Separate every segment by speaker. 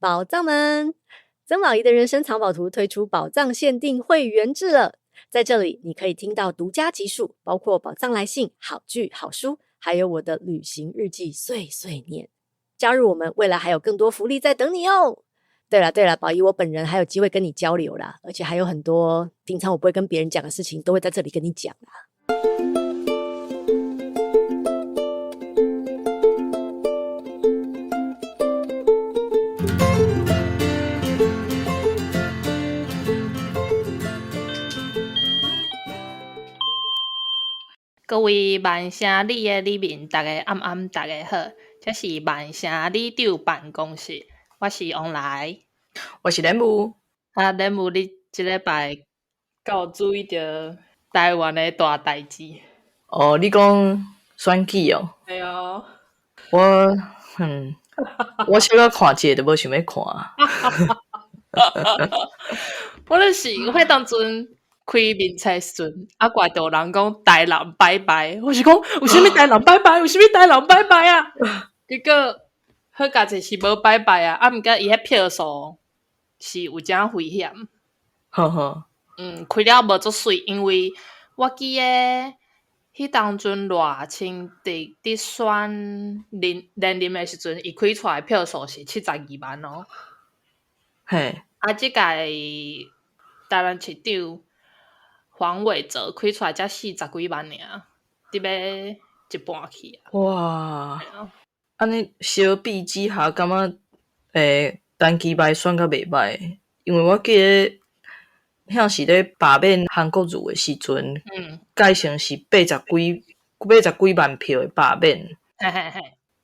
Speaker 1: 寶藏們，曾寶儀的人生藏寶圖推出寶藏限定會員制了。在這裡，你可以聽到獨家集數，包括寶藏來信、好劇、好書，還有我的旅行日記碎碎念。加入我們，未來還有更多福利在等你哦。對了對了，寶儀我本人還有機會跟你交流啦，而且還有很多平常我不會跟別人講的事情，都會在這裡跟你講啦。
Speaker 2: 各位萬城里的里民，大家暗暗，大家好，這是萬城里長辦公室，我是王來，
Speaker 3: 我是蓮霧。
Speaker 2: 啊，蓮霧，你這禮拜敢有注意著台灣的大代誌？
Speaker 3: 哦，你講選舉哦？
Speaker 2: 對啊。
Speaker 3: 我我小可看一下就無想欲看。
Speaker 2: 我就是彼當陣開面冊時陣，啊，掛著人講台南拜拜，我是講有啥物台南拜拜，有啥物台南拜拜啊？結果好佳哉是無拜拜啊，啊，毋過伊彼票數是有誠危險。
Speaker 3: 呵呵。
Speaker 2: 開了無足媠，因為我記得彼當陣賴清德佇選連任的時陣，伊開出來票數是72萬哦。
Speaker 3: 嘿。
Speaker 2: 啊，這屆台南市長黃偉哲開出來才40幾萬爾，佇欲一半去啊。
Speaker 3: 哇！按呢相比之下，感覺陳其邁選較袂歹，因為我記得遐時咧罷免韓國瑜的時陣，改成是80幾萬票的罷免。
Speaker 2: 嘿嘿嘿。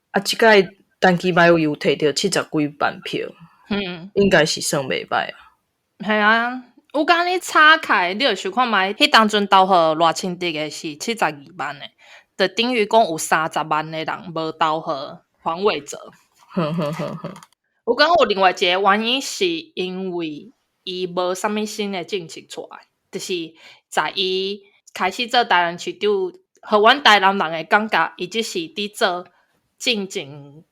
Speaker 3: 啊，這屆陳其邁又摕著70幾萬票，應該是算袂歹啊。
Speaker 2: 係啊，有講你查開，你就想看覓，彼當陣投予賴清德的是72萬的，就等於講有30萬的人無投予黃偉哲。
Speaker 3: 哼哼哼哼。
Speaker 2: 有講有另外一個原因，是因為伊無啥物新的政策出來，就是在伊開始做台南市長，予阮台南人的感覺，伊只是佇做進前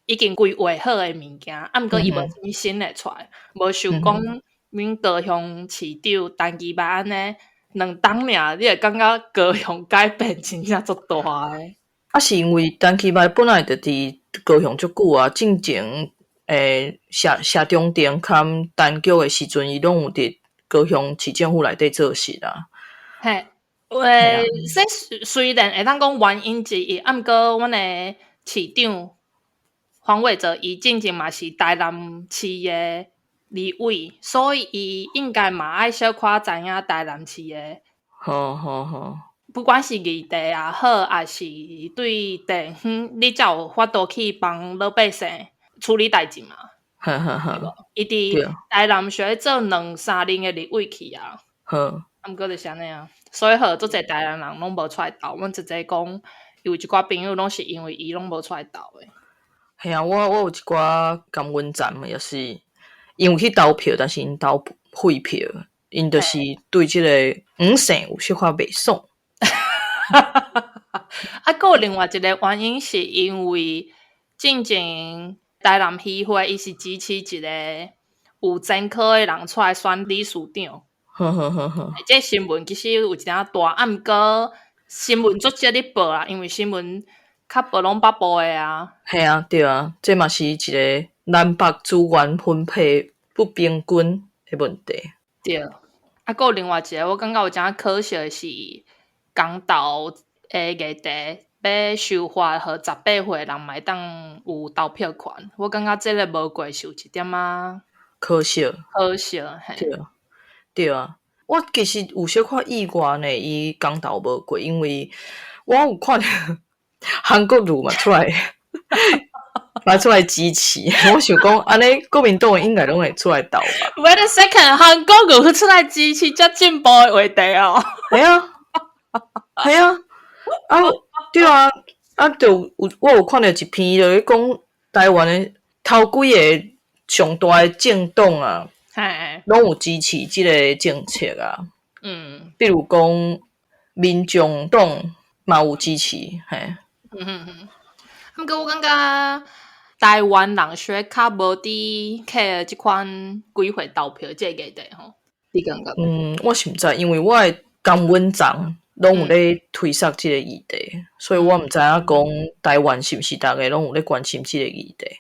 Speaker 2: 已經規劃好的物件，啊，毋過伊無啥物新的出來，無想講阮高雄市長陳其邁按呢2冬爾，你會感覺高雄改變真正足大的。
Speaker 3: 啊，是因為陳其邁本來就佇高雄足久啊，進前謝長廷兼陳菊的時陣，伊攏有佇高雄市政府內底做事啦。
Speaker 2: 嘿，這雖然會當講原因之一，啊，毋過阮的市長黃偉哲伊進前嘛是台南市的立委，所以伊應該嘛愛小可知影台南市的。
Speaker 3: 好好好。
Speaker 2: 不管是議題也好，抑是對地方，你才有法度去幫老百姓處理代誌嘛。
Speaker 3: 哈哈哈。
Speaker 2: 伊佇台南學做2、3任的立委去啊。
Speaker 3: 好。
Speaker 2: 啊，毋過就是按呢啊，所以予足濟台南人攏無出來投。阮這濟講，有一寡朋友攏是因為伊攏無出來投的。
Speaker 3: 嘿啊，我有一寡監溫站也是，𪜶有去投票，但是𪜶投廢票，𪜶就是對這個黃線有小可袂爽。
Speaker 2: 啊，閣有另外一個原因，是因為進前台南議會伊是支持一個有前科的人出來選理事長。
Speaker 3: 呵呵呵呵。
Speaker 2: 這新聞其實有一點仔大，啊，毋過新聞足少咧報啦，因為新聞較報攏北部的啊。
Speaker 3: 嘿啊，對啊，這嘛是一個南北資源分配不平均的問題。
Speaker 2: 對，啊，閣有另外一個，我感覺有誠可惜的是，公投的議題欲修法，予18歲人嘛會當有投票權。我感覺這个無過是有一點仔
Speaker 3: 可惜。
Speaker 2: 可惜，嘿。
Speaker 3: 對啊，對啊，我其實有小可意外呢，伊公投無過，因為我有看韓國瑜嘛出來，嘛出來支持。我想講，按呢國民黨應該攏會出來投吧。
Speaker 2: Wait a second，韓國瑜出來支持遮進步的話題哦。
Speaker 3: 係啊，係啊，啊，對啊，啊，就有我有看著一篇，就是講台灣的頭幾个上大的政黨啊，攏有支持這个政策啊。比如講民眾黨嘛有支持，嘿。
Speaker 2: 毋過我感覺台灣人小較無佇 care 這款幾歲投票這個議題吼，你感覺？
Speaker 3: 嗯，我是毋知，因為我的同溫層攏有咧推捒這個議題，所以我毋知影講台灣是毋是逐个攏有咧關心這個議題。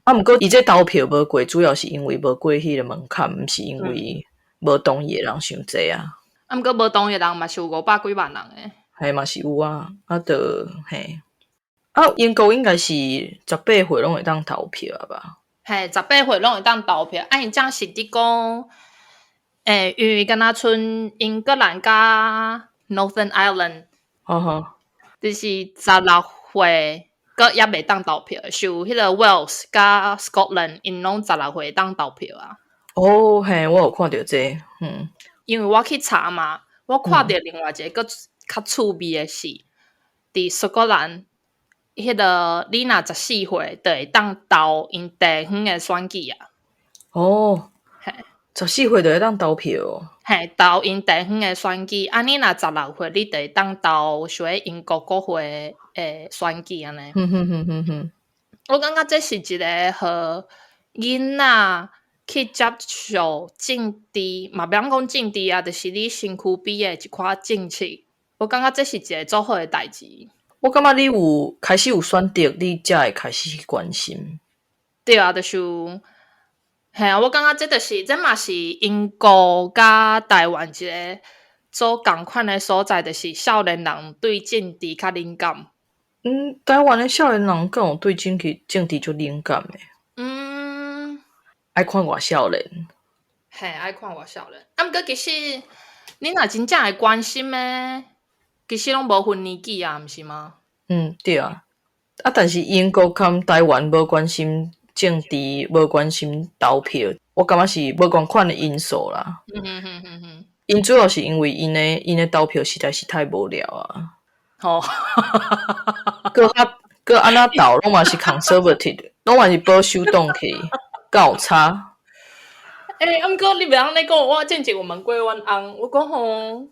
Speaker 3: 啊，毋過伊這投票無過，主要是因為無過彼個門檻，毋是因為無同意的人傷濟啊。
Speaker 2: 啊，毋過無同意的人嘛是有五百幾萬人欸。
Speaker 3: 嘿，嘛是有啊，啊，就嘿。啊，英國應該是18歲攏會當投票啊吧？
Speaker 2: 嘿，十八歲攏會當投票。啊，𪜶這是佇講，因為敢若賰英格蘭佮 Northern Ireland，就是16歲閣猶袂當投票，像彼個 Wales 佮 Scotland，𪜶攏十六歲當投票啊。
Speaker 3: 哦，嘿，我有看著這個。
Speaker 2: 因為我去查嘛，我看著另外一個閣較趣味的是，佇蘇格蘭，彼個你若14歲就會當投𪜶地方的選舉啊。
Speaker 3: 哦，
Speaker 2: 嘿。
Speaker 3: 14歲就會當投票哦。
Speaker 2: 嘿，投𪜶地方的選舉，啊，你若十六歲，你就會當投像英國國會的選舉按呢。我感覺這是一個予囡仔去接受政治，嘛袂當講政治啊，就是你身軀邊的一寡政策。我感覺這是一個足好的代誌。
Speaker 3: 我感覺你有開始有選擇，你才會開始去關心。
Speaker 2: 對啊，就是，嘿啊，我感覺這就是，這嘛是英國佮台灣一個做仝款的所在，就是少年人對政治較敏感。
Speaker 3: 嗯，台灣的少年人敢有對政治足敏感的？愛看偌少年。
Speaker 2: 嘿，愛看偌少年。啊，毋過其實你若真正會關心的，其實攏無分年紀啊，毋是嗎？
Speaker 3: 嗯，對啊。啊，但是英國佮台灣無關心政治，無關心投票，我感覺是無仝款的因素啦。𪜶主要是因為𪜶的投票實在是太無聊啊。閣較閣按怎投，攏嘛是 conservative，攏嘛是保守黨去，敢有差？
Speaker 2: 欸，啊，毋過你袂當按呢講，我之前有問過阮翁，我講吼，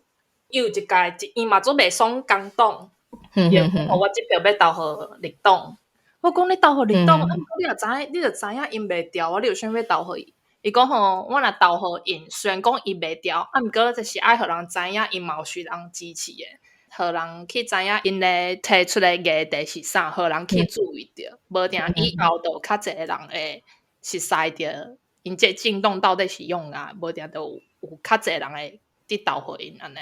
Speaker 2: 伊有一屆，伊嘛足袂爽工黨，伊就講我這票欲投予綠黨。我講你投予綠黨，啊，毋過你若知影，你就知影𪜶袂牢啊，你有啥物欲投予伊？伊講吼，我若投予𪜶，雖然講伊袂牢，啊，毋過就是愛予人知影，𪜶嘛有需人支持的，予人去知影𪜶咧提出的議題是啥，予人去注意著，無定以後就有較濟人會熟似著，𪜶這政黨到底是用啊，無定就有較濟人會佇投予𪜶按呢。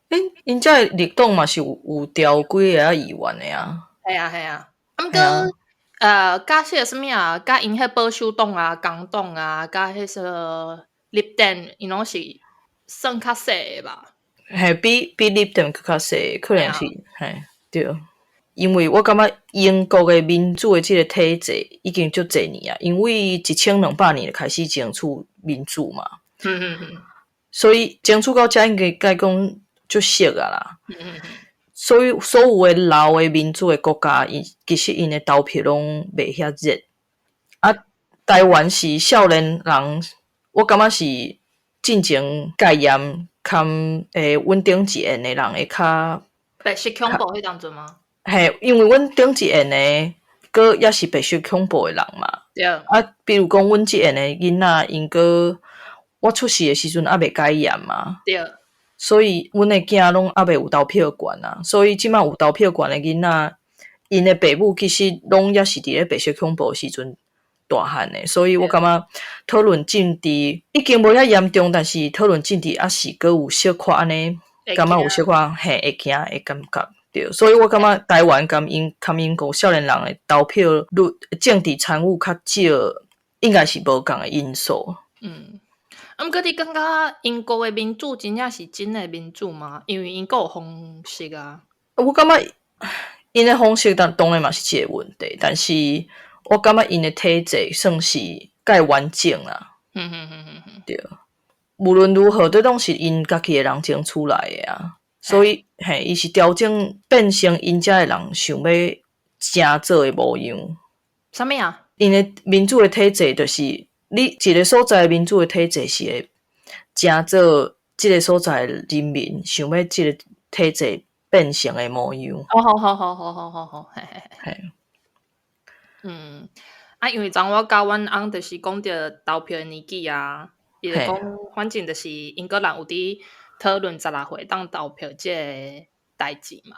Speaker 3: 欸，𪜶這綠黨嘛是有調幾个議員的啊。
Speaker 2: 嘿啊嘿啊，啊毋過，佮彼個啥物啊，佮𪜶彼保守黨啊、工黨啊，佮彼個 Lib Dem，𪜶攏是算較細的吧？
Speaker 3: 嘿，比 Lib Dem 閣較細，可能是嘿對。因為我感覺英國的民主的這個體制已經足濟年啊，因為1200年就開始爭取民主嘛。所以爭取到這應該該講足熟啊啦。所以所有的老的民主的國家，𪜶其實𪜶的投票攏袂遐熱。啊，台灣是少年人，我感覺是進前戒嚴含阮頂一緣的人會較
Speaker 2: 白色恐怖彼當陣嗎？
Speaker 3: 嘿，因為阮頂一緣的，閣猶是白色恐怖的人嘛。啊，比如講，阮這緣的囡仔，𪜶閣我出世的時陣猶未解嚴嘛。所以，阮的囝攏猶未有投票權啊。所以，這擺有投票權的囡仔，𪜶的爸母其實攏猶是佇咧白色恐怖的時陣大漢的。所以我感覺討論政治已經無遐嚴重，但是討論政治猶是閣有小可按呢，感覺有小可嘿會驚的感覺。對，所以我感覺台灣佮英國少年人的投票率、政治參與較少，應該是無仝的因素。
Speaker 2: 嗯，啊，毋過你感覺英國的民主真正是真的民主嗎？因為英國有皇室啊。
Speaker 3: 我感覺𪜶的皇室當然嘛是一個問題，但是我感覺𪜶的體制算是較完整啦。對，無論如何，這攏是𪜶家己的人爭取來的啊。所以，嘿，伊是調整變成𪜶遮的人想欲成做的模樣。
Speaker 2: 啥物啊？𪜶
Speaker 3: 的民主的體制就是，你一個所在的民主的體制是會成做這個所在的人民想欲這個體制變成的模樣。
Speaker 2: 哦，好好好好好好好，嘿嘿
Speaker 3: 嘿。
Speaker 2: 嗯，啊，因為昨我佮阮翁就是講著投票的年紀啊，伊就講，反正就是英國人有佇討論十六歲當投票這个代誌嘛。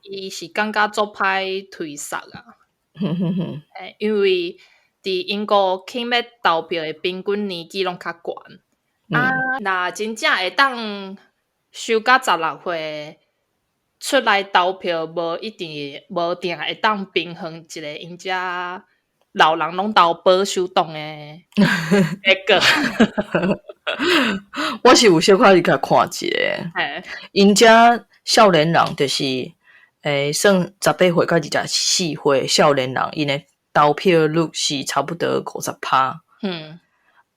Speaker 2: 伊是感覺足歹推捒啊。因為佇英國起碼投票的平均年紀攏較懸。啊，若真正會當收到十六歲出來投票，無一定會當平衡一个𪜶遮老人攏投保守黨的結果。
Speaker 3: 我是有小可去共看一下，𪜶遮少年人就是，算18歲到24歲少年人，𪜶的投票率是差不多50%。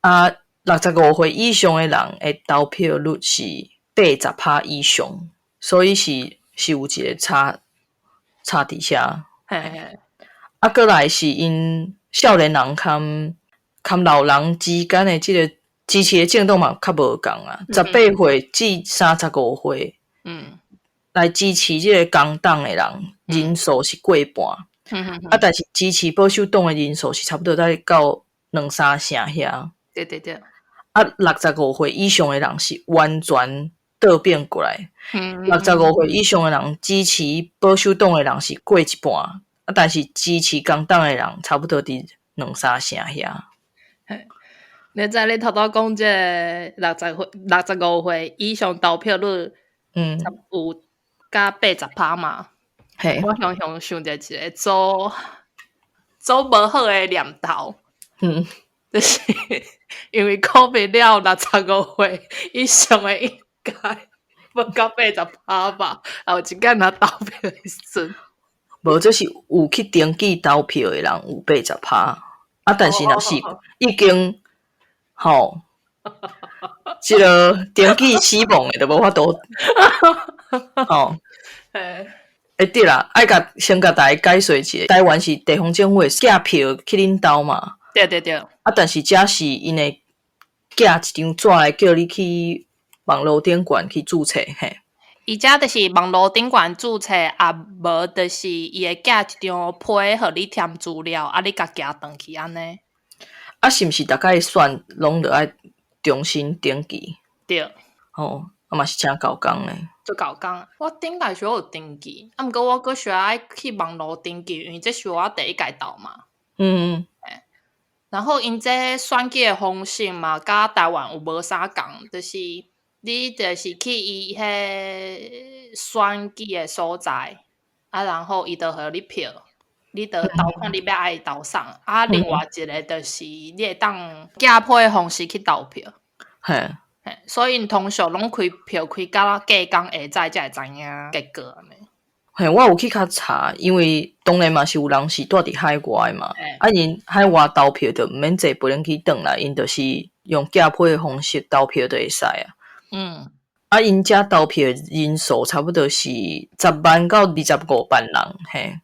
Speaker 3: 啊，65歲以上的人的投票率是80%以上，所以是有一个差佇遐。啊，閣來是𪜶少年人佮老人之間的這个支持的政黨嘛較無仝啊，十八歲至35歲，來支持這个工黨的人人數是過半，啊，但是支持保守黨的人數是差不多在到兩三成遐。啊，六十五歲以上的人是完全倒變過來，六十五歲以上的人支持保守黨的人是過一半，啊，但是支持工黨的人差不多佇兩三成遐。
Speaker 2: 你知你頭拄講這个65歲以上投票率，有加80%嘛？我雄雄想著一个做無好的念頭，就是因為 COVID 了六十五歲以上的應該無到80%吧？啊，有一間若投票的時陣，
Speaker 3: 無，這是有去登記投票的人有80%，啊，但是若是已經吼，這个登記死亡的就無法度，吼。對啦，愛先共大家解說一下，台灣是地方政府會寄票去恁兜嘛？
Speaker 2: 對對對。
Speaker 3: 啊，但是這是𪜶會寄一張紙來叫你去網路頂懸去註冊，嘿。
Speaker 2: 伊遮就是網路頂懸註冊，啊無就是伊會寄一張批予你填資料，啊你共寄轉去按呢。
Speaker 3: 啊，是毋是逐擺選攏著愛重新登記？
Speaker 2: 對。
Speaker 3: 吼，啊嘛是誠猴工的。
Speaker 2: 足猴工，我頂擺時有登記，啊毋過我閣需要愛去網路登記，因為這是我第一擺投嘛。然後𪜶這選舉的方式嘛，佮台灣有無啥仝，就是你就是去伊彼選舉的所在，啊，然後伊就予你票，你就投看你欲愛投啥。啊，另外一个就是你會當寄批的方式去投票。嘿，所以𪜶通常攏開票開到隔工下早才會知影結果按呢。
Speaker 3: 嘿，我有去較查，因為當然嘛是有人是蹛佇海外的嘛，啊，𪜶海外投票就毋免坐飛輪機轉來，𪜶就是用寄批的方式投票就會使啊。啊，𪜶遮投票的人數差不多是10萬到25萬人，嘿。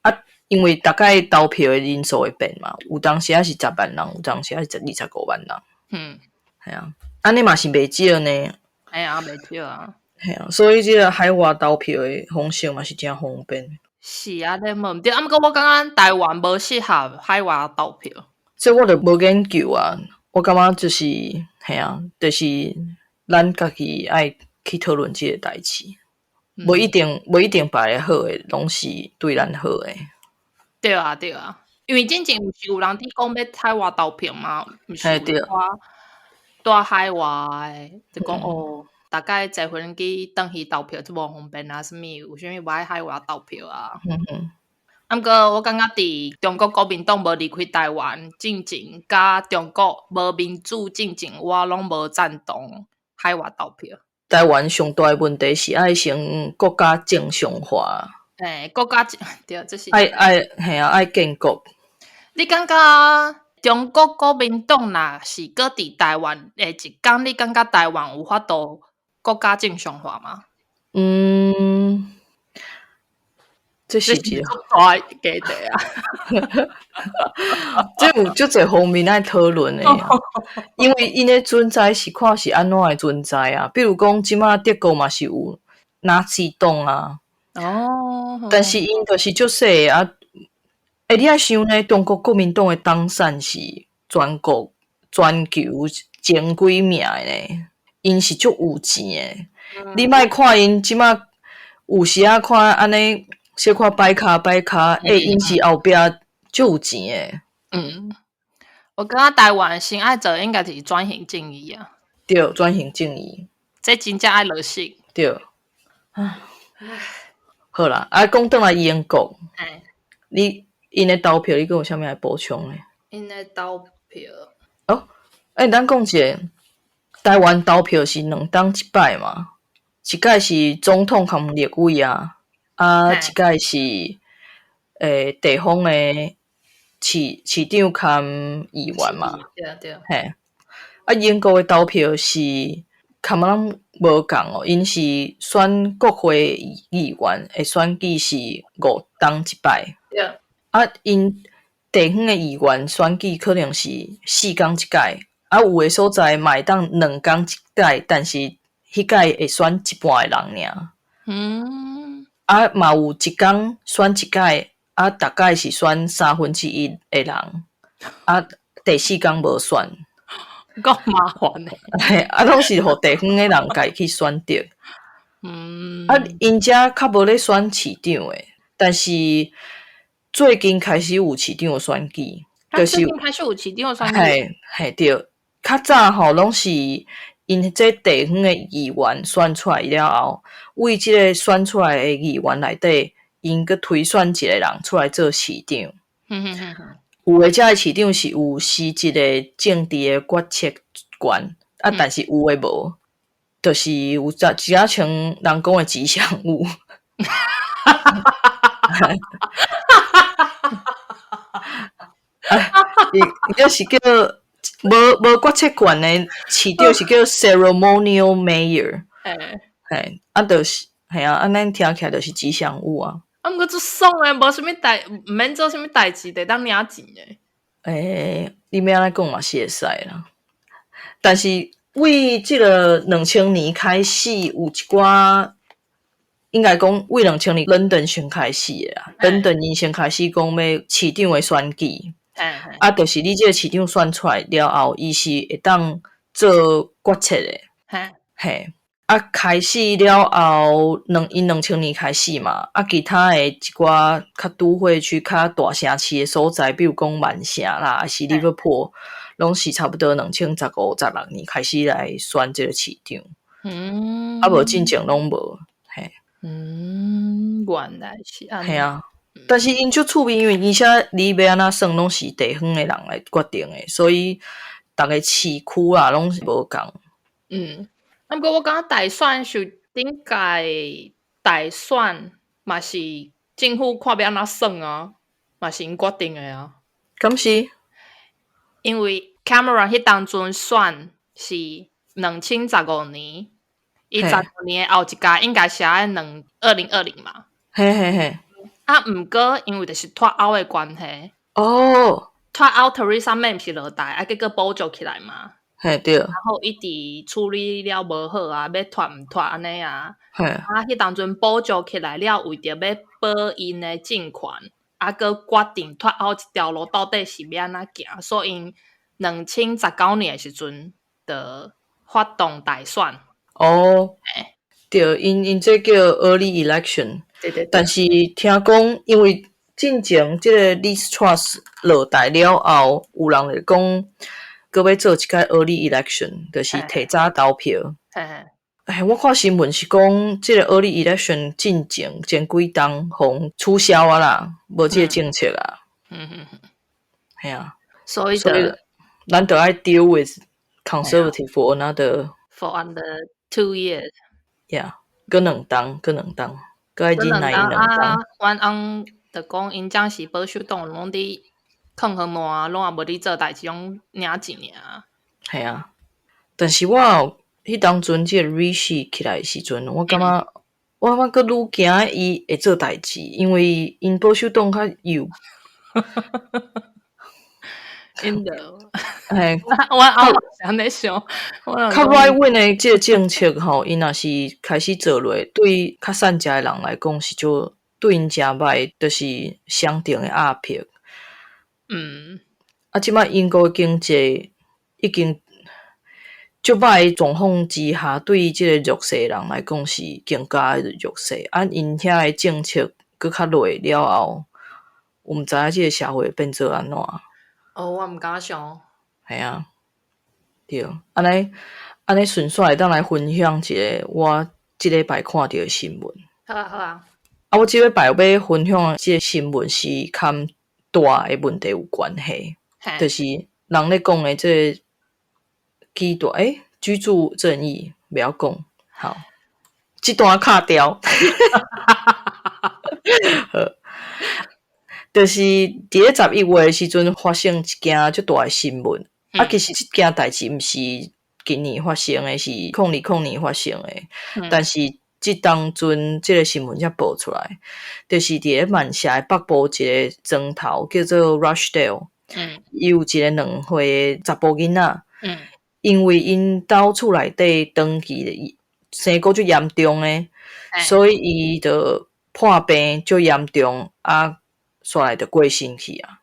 Speaker 3: 啊，因為逐擺投票的人數會變嘛，有當時仔是10萬人，有當時仔是25萬人。嘿啊，按呢嘛是袂少呢。
Speaker 2: 嘿啊，袂少啊。
Speaker 3: 嘿啊，所以這个海外投票的方式嘛是誠方便。
Speaker 2: 是啊，你無毋對，啊毋過我感覺台灣無適合海外投票。
Speaker 3: 這我就無研究啊，我感覺就是，嘿啊，就是咱家己愛去討論這个代誌，無一定別个好的，攏是對咱好的。
Speaker 2: 對啊，對啊，因為之前毋是有人佇講欲海外投票嗎？毋是有寡蹛海外的，就講哦，大概坐飛機轉去投票足無方便啊，啥物有啥物無愛海外投票啊？啊，毋過我感覺佇中國國民黨無離開台灣進前，佮中國無民主進前，我攏無贊同海外投票。
Speaker 3: 台灣上大的問題是愛先國家正常化。
Speaker 2: 欸，國家對，這是
Speaker 3: 愛嘿啊，愛建國。
Speaker 2: 你感覺中國國民黨若是閣佇台灣的一工，你感覺台灣有法度國家正常化嗎？
Speaker 3: 嗯，這是一個
Speaker 2: 大議題啊！
Speaker 3: 這有足濟方面愛討論的，因為𪜶的存在是看是按怎的存在啊。比如講，這馬德國嘛是有納粹黨啊，但是𪜶就是足細啊，欸，你愛想呢，中國國民黨的黨產是全國全球前幾名的呢，𪜶是足有錢的。你莫看𪜶這馬有時仔看按呢小可擺跤擺跤，欸，𪜶是後壁足有錢的。
Speaker 2: 嗯，我感覺台灣先愛做應該就是轉型正義啊。
Speaker 3: 對，轉型正義。
Speaker 2: 這真正愛落實。
Speaker 3: 對。唉，好啦，啊，講轉來英國，你𪜶的投票，你閣有啥物愛補充的？𪜶
Speaker 2: 的投票。
Speaker 3: 哦，欸，咱講一下，台灣投票是兩冬一擺嘛？一擺是總統含立委啊，啊，一擺是地方的市長兼議員嘛。
Speaker 2: 對對。
Speaker 3: 嘿，啊，英國的投票是含咱無仝哦，𪜶是選國會議員的選舉是五冬一擺。
Speaker 2: 對。
Speaker 3: 啊，𪜶地方的議員選舉可能是四工一擺，啊，有的所在嘛會當兩工一擺，但是彼擺會選一半的人爾。啊，嘛有一工選一擺，啊，逐擺是選三分之一的人，啊，第四工無選。
Speaker 2: 夠麻煩的。
Speaker 3: 嘿，啊，攏是予地方的人家己去選擇。啊，𪜶遮較無咧選市長的，但是最近開始有市長的選舉，就是
Speaker 2: 最近開始有市長的選舉。
Speaker 3: 嘿，嘿，對，較早吼攏是𪜶這地方的議員選出來了後，為這個選出來的議員內底，𪜶閣推選一個人出來做市長。有的遮的市長是有實質的政治的決策權，啊，但是有的無，就是有一仔像人講的吉祥物。伊就是叫無決策權的市長是叫 ceremonial mayor。嘿，啊，就是嘿啊，按呢聽起來就是吉祥物啊。
Speaker 2: 啊，毋過足爽的，無啥物代，毋免做啥物代誌，就當領錢的。
Speaker 3: 欸，你欲按呢講嘛是會使啦。但是為這个2000年開始，有一寡應該講為2000年倫敦先開始的啦。倫敦𪜶先開始講欲市長的選舉。啊，就是你這个市長選出來了後，伊是會當做決策的。嘿。啊，開始了後，𪜶2000年開始嘛，啊，其他的一寡較都會區、較大城市的所在，比如講曼城啦，還是利物浦，攏是差不多2015、16年開始來選這个市長。啊，無進前攏無，嘿。
Speaker 2: 嗯，原來是按呢。
Speaker 3: 嘿啊，但是𪜶足趣味，因為而且你欲按怎算，攏是地方的人來決定的，所以逐个市區啊，攏是無仝。
Speaker 2: 啊，毋過我感覺大選是頂屆大選嘛是政府看欲按怎算啊，嘛是𪜶決定的啊。
Speaker 3: 敢是？
Speaker 2: 因為 Cameron 彼當陣選是2015年，伊十五年的後一屆應該是愛2020嘛。
Speaker 3: 嘿嘿嘿。
Speaker 2: 啊，毋過因為就是脫歐的關係。脫歐 Theresa May 毋是落台，啊，結果補救起來嘛。
Speaker 3: 嘿，對。
Speaker 2: 然後一直處理了無好啊，欲脫毋脫按呢啊。啊，彼當陣補救起來了，為著欲保𪜶的政權，啊，閣決定脫歐這條路到底是欲按怎行，所以2019年的時陣就發動大選。
Speaker 3: 哦，對，𪜶這叫 early election。
Speaker 2: 對對對。
Speaker 3: 但是聽講，因為進前這個 Liz Truss 落台了後，有人會講，閣欲做一擺 early election，就是提早投票。哎，我看新聞是講，這个 early election 進前前幾冬予取消啊啦，無這个政策啊。嘿啊。
Speaker 2: 所以
Speaker 3: 所以咱就愛 deal with conservative for another
Speaker 2: for another 2 years。
Speaker 3: Yeah，閣兩冬，閣兩冬，閣愛忍耐兩冬。
Speaker 2: 阮翁就講，𪜶這是保守黨攏佇囥予爛，攏也無佇做代誌，攏領錢爾。
Speaker 3: 嘿啊，但是我彼當陣這个 Rishi 起來的時陣，我感覺閣愈驚伊會做代誌，因為𪜶保守黨較右。
Speaker 2: 𪜶就，
Speaker 3: 嘿，
Speaker 2: 我翁是按呢想，
Speaker 3: 較 right wing 的這个政策吼，𪜶若是開始做落，對較散食的人來講是就對𪜶誠歹，就是相當的壓迫。啊，這擺英國經濟已經足歹的狀況之下，對這个弱勢人來講是更加弱勢。啊，𪜶遐的政策閣較落了後，我毋知影這个社會變做按怎。
Speaker 2: 哦，我毋敢想。
Speaker 3: 係啊，對，按呢按呢順紲會當來分享一个我這禮拜看著的新聞。
Speaker 2: 好啊，好啊。
Speaker 3: 啊，我這禮拜欲分享的這个新聞是佮住的問題有關係，就是人咧講的這个居住，居住正義，袂曉講，好，這段卡掉。好，就是佇咧11月的時陣發生一件足大的新聞。啊，其實這件代誌毋是今年發生的，是2020年發生的。但是這當陣這个新聞才報出來，就是佇咧曼城的北部一个莊頭叫做 Rochdale，伊有一个2歲的查埔囡仔，因為𪜶兜厝內底長期生菇足嚴重的，所以伊就破病足嚴重，啊，煞來就過身去啊。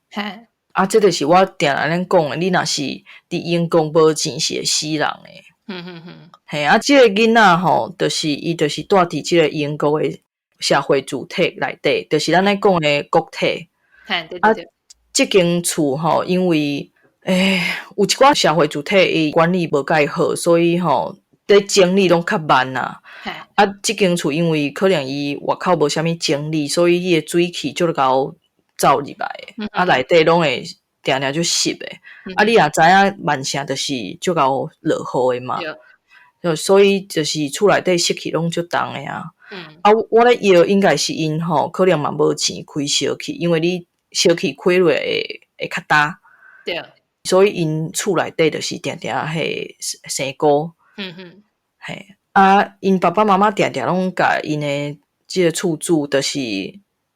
Speaker 3: 啊，這就是我定定咧講的，你若是佇英國無錢是會死人的。嘿，啊，這个囡仔吼，就是伊就是蹛佇這个英國的社會住宅內底，就是咱咧講的國體。啊，這間厝吼，因為有一寡社會住宅伊管理無蓋好，所以吼，咧整理攏較慢啊。啊，這間厝因為可能伊外口無啥物整理，所以彼个水氣就𠢕走入來，啊，內底攏會定定足濕的。啊，你也知影曼城就是足𠢕落雨的嘛，所以就是厝內底濕氣攏足重的啊。啊，我咧臆應該是𪜶吼，可能嘛無錢開燒氣，因為你燒氣開落會會較焦。所以𪜶厝內底就是定定彼生菇。嘿，啊，𪜶爸爸媽媽定定攏共𪜶的這个厝主，就是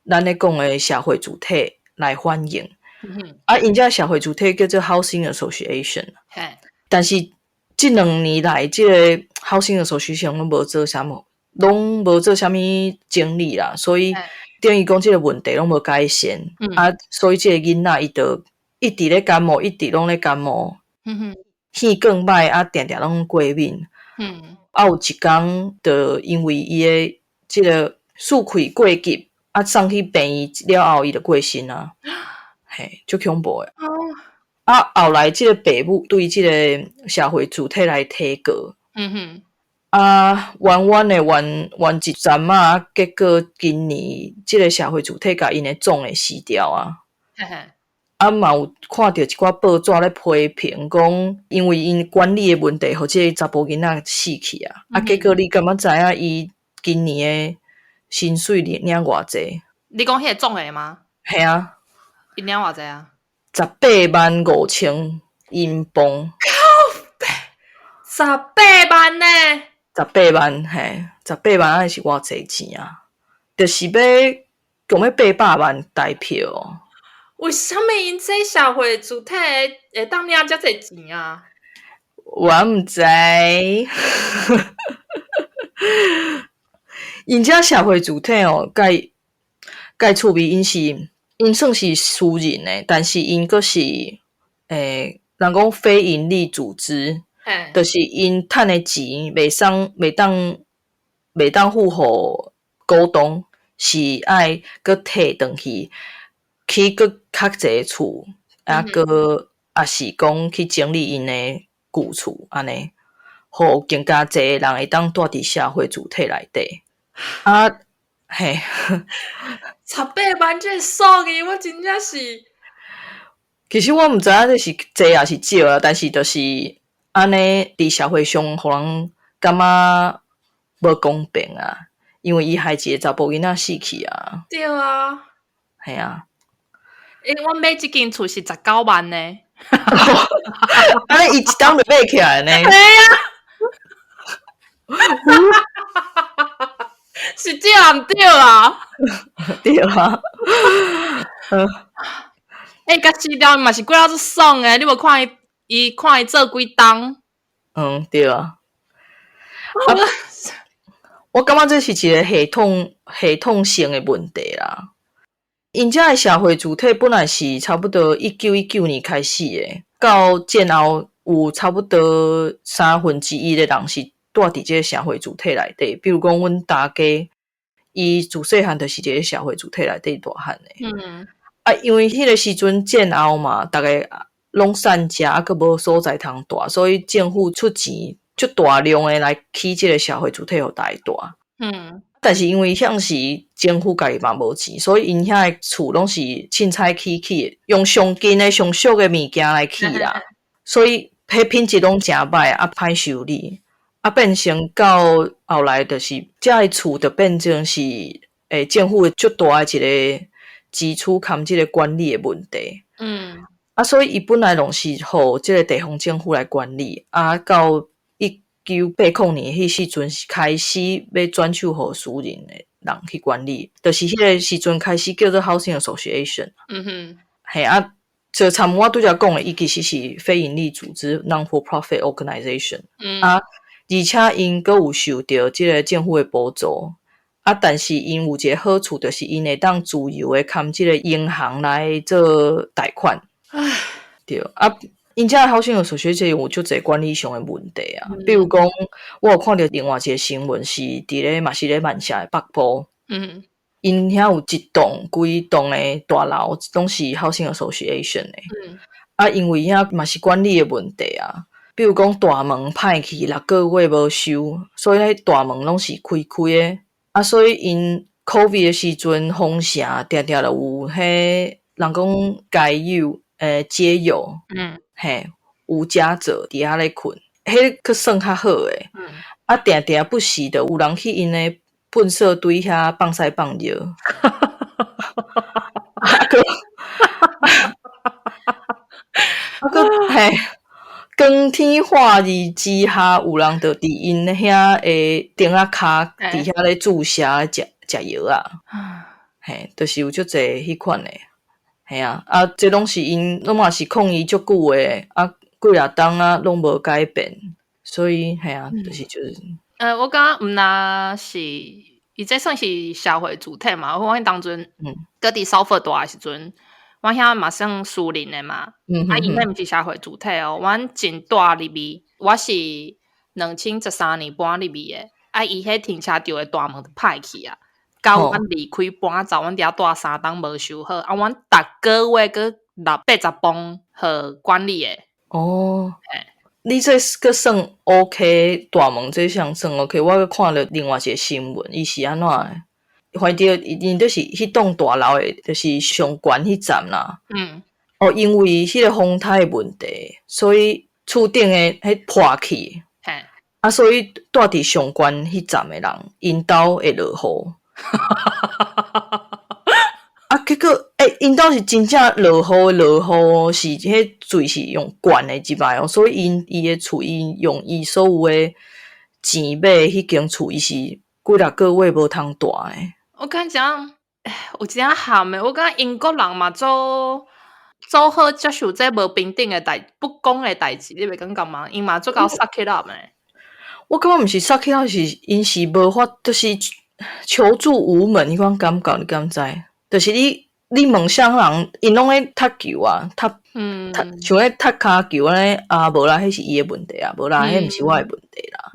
Speaker 3: 咱咧講的社會主體來反映。啊，𪜶這社會主體叫做 Housing Association。但是這2年來，這个 Housing Association 攏無做啥物，攏無做啥物整理啦，所以等於講這个問題攏無改善。啊，所以這个囡仔伊就一直咧感冒，一直攏咧感冒。耳更歹，啊，定定攏過敏。啊，有一工就因為伊的這个宿氣過急，啊，送去病院了後，伊就過身啊。嘿，足恐怖的。啊，後來這個爸母對這个社會主體來提告。啊，冤冤的冤冤一陣仔，結果今年這个社會主體共𪜶的總的辭掉啊。啊，嘛有看著一寡報紙咧批評講，因為𪜶管理的問題，予這个查埔囡仔死去啊。啊，結果你敢捌知影伊今年的薪水領偌濟？
Speaker 2: 你講彼个總的嗎？
Speaker 3: 嘿啊。
Speaker 2: 伊領偌濟啊？185,000
Speaker 3: 英鎊。
Speaker 2: 靠北，十八萬呢？
Speaker 3: 十八萬，嘿，十八萬愛是偌濟錢啊？就是欲共欲800萬台票。
Speaker 2: 為啥物𪜶這社會主體會當領遮濟錢啊？
Speaker 3: 我毋知。𪜶這社會主體哦，蓋蓋趣味，𪜶是𪜶算是私人的，但是𪜶閣是人講非營利組織，就是𪜶趁的錢袂當袂當付予股東，是愛閣提轉去，起閣較濟厝，啊，閣抑是講去整理𪜶的舊厝，按呢，予更加濟人會當蹛佇社會主體內底。啊，嘿，
Speaker 2: 十八萬這个數字，我真正是。
Speaker 3: 其實我毋知影這是濟抑是少啊，但是就是按呢，佇社會上，予人感覺無公平啊，因為伊害一个查埔囡仔死去啊。
Speaker 2: 對啊。
Speaker 3: 嘿啊。
Speaker 2: 阮買這間厝是19萬呢。
Speaker 3: 按呢伊一冬就買起來呢。
Speaker 2: 嘿啊。是這毋對啊？
Speaker 3: 對啊。
Speaker 2: 欸，共辞掉嘛是過了足爽的，你無看伊，伊看伊做幾冬？
Speaker 3: 嗯，對啊。啊，我感覺這是一个系統系統性的問題啦。𪜶遮的社會主體本來是差不多1919年開始的，到戰後有差不多三分之一的人是蹛佇這个社會主體內底。比如講，阮大家伊自細漢就是佇咧社會主體內底大漢的。啊，因為彼个時陣戰後嘛，逐家攏散食，啊，閣無所在通蹛，所以政府出錢足大量的來起這个社會主體予大家蹛。但是因為向時政府家己嘛無錢，所以𪜶遐的厝攏是凊彩起起的，用上近的、上俗的物件來起啦。所以彼品質攏誠歹，啊歹修理，啊變成到後來就是遮的厝就變成是政府的足大的一個支出兼這個管理的問題。啊，所以伊本來攏是予這個地方政府來管理，啊到1980年彼時陣是開始欲轉手予私人的人去管理，就是彼個時陣開始叫做 Housing Association。嘿啊，就參我拄才講的，伊其實是非營利組織（non-for-profit organization）。啊，而且𪜶閣有受著這個政府的補助。啊，但是𪜶有一個好處，就是𪜶會當自由的含這個銀行來做貸款。對啊。𪜶遮 Housing Association 有足濟管理上的問題啊，比如講，我有看著另外一個新聞是佇咧嘛是咧曼城的北部，𪜶遐有一棟規棟的大樓，攏是 Housing Association 的。啊，因為遐嘛是管理的問題啊，比如講大門歹去6個月無修，所以彼大門攏是開開的。啊，所以𪜶 COVID 的時陣封城，定定就有彼人講街友，街友，嘿，無家者佇遐咧睏，彼閣算較好的。啊，定定不時的有人去𪜶的糞埽堆遐放屎放尿。啊，閣，啊，閣嘿，光天化日之下，有人就佇𪜶遐的釘仔跤佇遐咧注射食食藥仔。嘿，就是有足濟彼款的。嘿啊，啊，這攏是𪜶攏嘛是抗議足久的，啊，幾若冬啊攏無改變，所以嘿啊，就是。
Speaker 2: 我感覺毋若是，伊這算是社會主體嘛。我彼當陣，閣佇首府蹛的時陣，阮遐嘛算私人的嘛。啊，伊彼毋是社會主體哦。阮真蹛入去，我是2013年搬入去的。啊，伊彼停車場的大門就歹去啊。到阮離開搬走，阮佇遐蹛3冬無修好。啊，阮逐個月閣納80磅予管理的。
Speaker 3: 哦，你這閣算 OK，大門這項算 OK。我閣看著另外一個新聞，伊是按怎的？反正𪜶就是彼棟大樓的，就是上懸彼層啦。哦，因為彼個風颱的問題，所以厝頂的彼破去。啊，所以蹛佇上懸彼層的人，𪜶兜會落雨。啊，結果𪜶兜是真正落雨落雨，是彼水是用灌的入來哦，所以𪜶伊的厝，𪜶用伊所有的錢買彼間厝，伊是幾若個月無通蹛的。
Speaker 2: 我感覺有一點譀的，我感覺英國人嘛做做好接受這無平等的代不公的代誌，你袂感覺嗎？𪜶嘛足夠 suck it up 的。
Speaker 3: 我感覺毋是 suck it up，是𪜶是無法，就是求助無門，彼款感覺，你敢知？就是你問啥人，𪜶攏咧踢球啊，踢踢像咧踢跤球按呢啊，無啦，彼是伊的問題啊，無啦，彼毋是我的問題啦。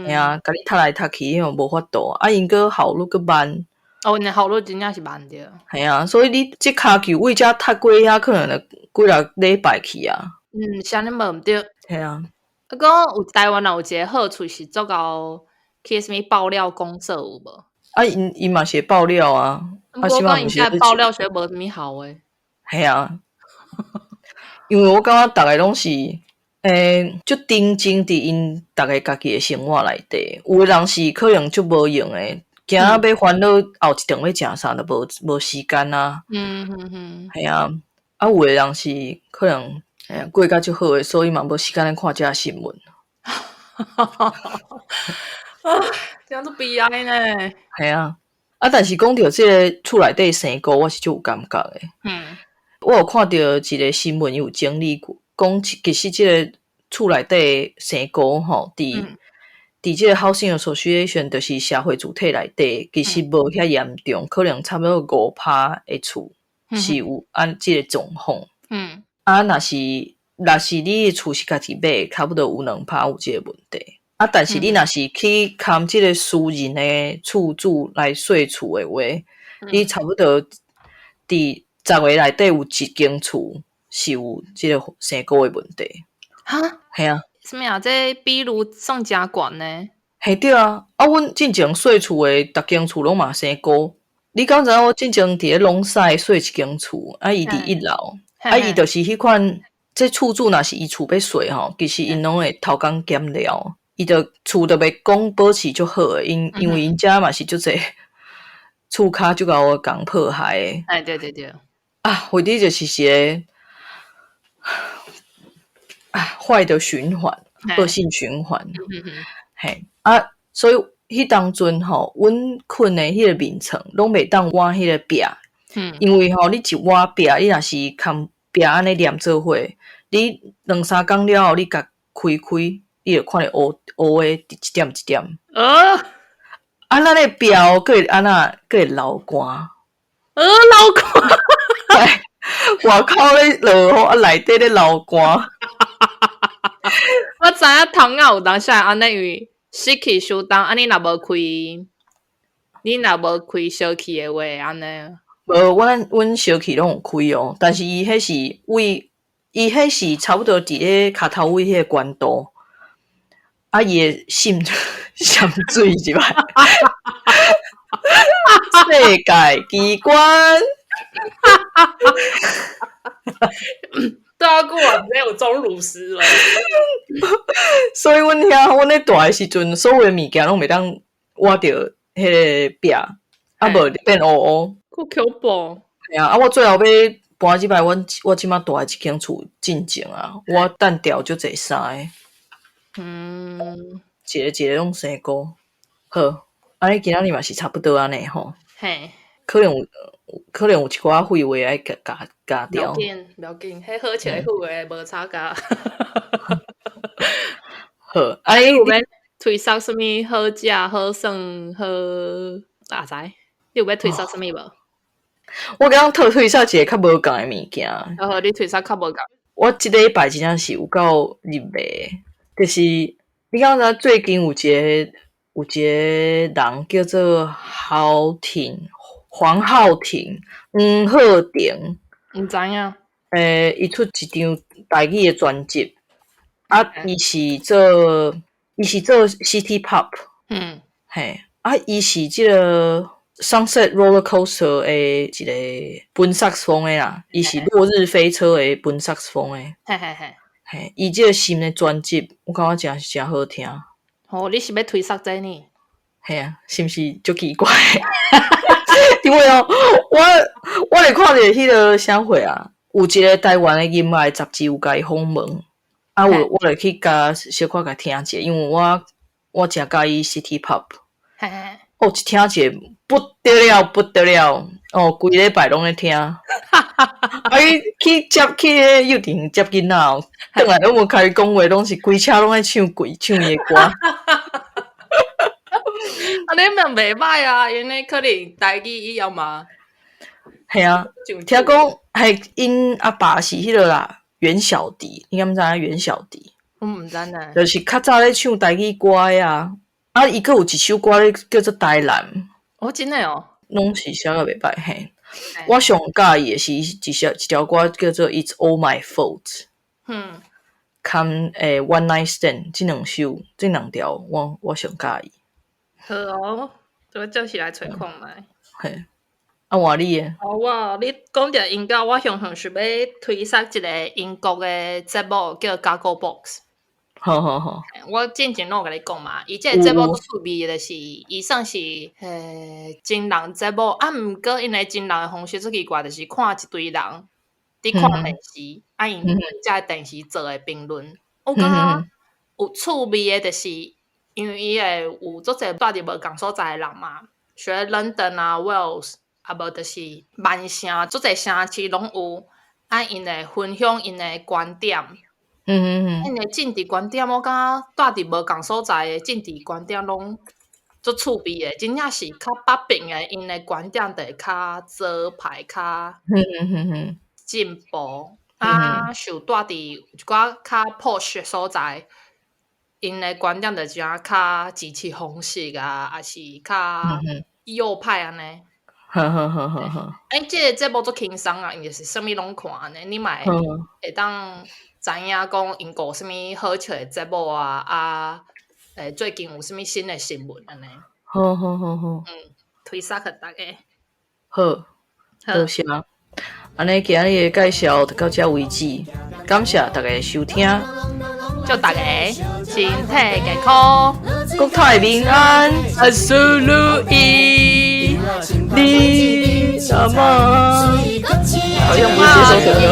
Speaker 3: 嘿啊，共你踢來踢去，彼種無法度啊，𪜶閣效率閣慢。
Speaker 2: 哦，𪜶效率真正是慢著。
Speaker 3: 嘿啊，所以你這跤球位遮踢過遐，可能就幾若禮拜去啊。
Speaker 2: 嗯，是按呢無毋對。
Speaker 3: 嘿啊。
Speaker 2: 啊，講有台灣人有一個好處是足夠去啥物爆料公社有無？
Speaker 3: 啊，𪜶嘛是會爆料啊。啊，
Speaker 2: 我講𪜶爆料卻無啥物效的。
Speaker 3: 嘿啊，因為我感覺逐个攏是，足沉浸佇𪜶逐个家己的生活內底。有的人是可能足無閒的，今仔欲煩惱後一頓欲食啥，都無時間啊。嘿啊，啊，有的人是可能，嘿啊，過甲足好的，所以嘛無時間咧看這新聞。
Speaker 2: 啊，這樣足悲哀呢。
Speaker 3: 嘿啊，啊，但是講著這个厝內底生菇，我是足有感覺的。我有看著一個新聞，伊有整理過，講其實這个厝內底生菇吼，佇這个 Housing Association，就是社會主體內底，其實無遐嚴重，可能差不多5%的厝。是有按這个狀況。啊，若是你的厝是家己買，差不多有2%有這个問題。啊，但是你若是去含這个私人的厝主來稅厝的話，你差不多佇10個內底有一間厝是有這个生菇的問題。
Speaker 2: 哈？
Speaker 3: 嘿啊。
Speaker 2: 啥物啊？這比率算誠懸呢？
Speaker 3: 嘿對啊，啊，阮進前稅厝的逐間厝攏嘛生菇。你敢知影我進前佇咧龍屎稅一間厝，啊，伊佇一樓，啊，伊就是彼款，這厝主若是伊厝欲稅吼，其實𪜶攏會偷工減料，伊就厝就袂講保持足好的，因為𪜶遮嘛是足濟厝跤足𠢕共破壞的。
Speaker 2: 哎，對對對。
Speaker 3: 啊，或者就是一个啊壞的循環，惡性循環。嘿，啊，所以彼當陣吼，阮睏的彼個眠床攏袂當倚彼个壁，因為吼，你一倚壁，你若是共壁按呢黏做伙，你兩三工了後，你共開開，你就看著烏烏的一點一點。啊，咱的壁閣會按怎，閣會流汗。
Speaker 2: 流汗。
Speaker 3: 外口咧落雨，啊，內底咧流汗。
Speaker 2: 我知影窗仔有當時會按呢，因為濕氣傷重，啊，你若無開燒氣的話，按呢。
Speaker 3: 無，阮燒氣攏有開哦，但是伊彼是位，伊彼是差不多佇咧跤頭尾彼个懸度，啊，伊會滲滲水入來。世界奇觀。
Speaker 2: 對啊，久啊，毋知有鐘乳石了。
Speaker 3: 所以阮遐，阮咧住的時陣，所有的物件攏袂當倚著彼个壁，啊無變烏烏。
Speaker 2: 夠恐怖。
Speaker 3: 嘿啊，啊我最後尾搬這擺，阮我這擺住的這間厝進前啊，我單調足濟衫的。一个一个攏生菇。好，按呢今仔日嘛是差不多按呢吼。
Speaker 2: 嘿。
Speaker 3: 可能有一寡廢話愛加加加掉。
Speaker 2: 無要緊，無要緊，彼好笑的廢話無差價。
Speaker 3: 好，啊
Speaker 2: 你有欲推捒啥物好食、好耍、好阿知？你有欲推捒啥物無？
Speaker 3: 我剛剛特推捒一个較無仝的物件。
Speaker 2: 好好，你推捒較無仝。
Speaker 3: 我這禮拜真正是有夠入迷，就是你敢知最近有一个人叫做豪庭。黃浩庭、黃浩庭，
Speaker 2: 毋知影。
Speaker 3: 伊出一張台語的專輯，啊，伊是做 City Pop，嘿，啊，伊是這个 Sunset Roller Coaster 的一个分薩克斯風的啦，伊是落日飛車的分薩克斯風的，
Speaker 2: 嘿嘿嘿，
Speaker 3: 嘿，伊這个新的專輯，我感覺真誠好聽。
Speaker 2: 哦，你是欲推捒這呢？
Speaker 3: 嘿啊，是毋是足奇怪？因為哦，我咧看著彼个啥貨啊，有一个台灣的音樂雜誌有共伊訪問，啊，我就去共小可共聽者，因為我誠佮意 City Pop，哦，一聽者不得了，不得了，哦，規禮拜攏咧聽，啊，伊去接去彼幼稚園接囡仔哦，轉來攏無共伊講話，攏是規車攏咧唱鬼唱伊的歌。
Speaker 2: 啊，你嘛袂歹啊，因為可能台語以後嘛。
Speaker 3: 嘿啊，聽講係𪜶阿爸是彼个啦，袁小迪，你敢知影袁小迪？
Speaker 2: 我毋知呢。
Speaker 3: 就是較早咧唱台語歌的啊，啊，伊閣有一首歌咧叫做《台南》。
Speaker 2: 哦，真的哦。
Speaker 3: 攏是寫甲袂歹嘿。我上佮意的是一條歌叫做《It's All My Fault》。含《One Night Stand》這兩首，這兩條我上佮意。
Speaker 2: 好哦，我就是來揣看覓。
Speaker 3: 嘿，啊，換你的。
Speaker 2: 哦，我你講著音樂，我雄雄想欲推捒一个英國的節目叫《Gogglebox》。
Speaker 3: 好好好。
Speaker 2: 我之前攏有共你講嘛，伊這个節目足趣味的，就是伊算是真人節目，啊，毋過𪜶的真人的方式足奇怪，就是看一堆人佇看電視，啊，𪜶對這个電視做的評論，我感覺有趣味的，就是因為伊會有足濟蹛佇無仝所在的人嘛，像 London 啊、Wales，啊無就是曼城，足濟城市攏有，啊，𪜶會分享𪜶的觀點。𪜶的政治觀點，我感覺蹛佇無仝所在的政治觀點攏足趣味的，真正是較北爿的，𪜶的觀點就會較左派，較進步。啊，受蹛佇一寡較 posh 的所在，𪜶的觀點就真正較支持紅色啊，抑是較右派按呢。欸，這个節目足輕鬆啊，因就是啥物攏看按呢，你嘛會會當知影講英國有啥物好笑的節目啊，啊，最近有啥物新的新聞按呢。推捒予大家。
Speaker 3: 好，多謝。按呢今日的介紹就到這為止，感謝大家的收聽，
Speaker 2: 祝大家身體健康，
Speaker 3: 國泰民安，
Speaker 2: 萬事如意。
Speaker 3: 你阿媽，好像不是這首歌。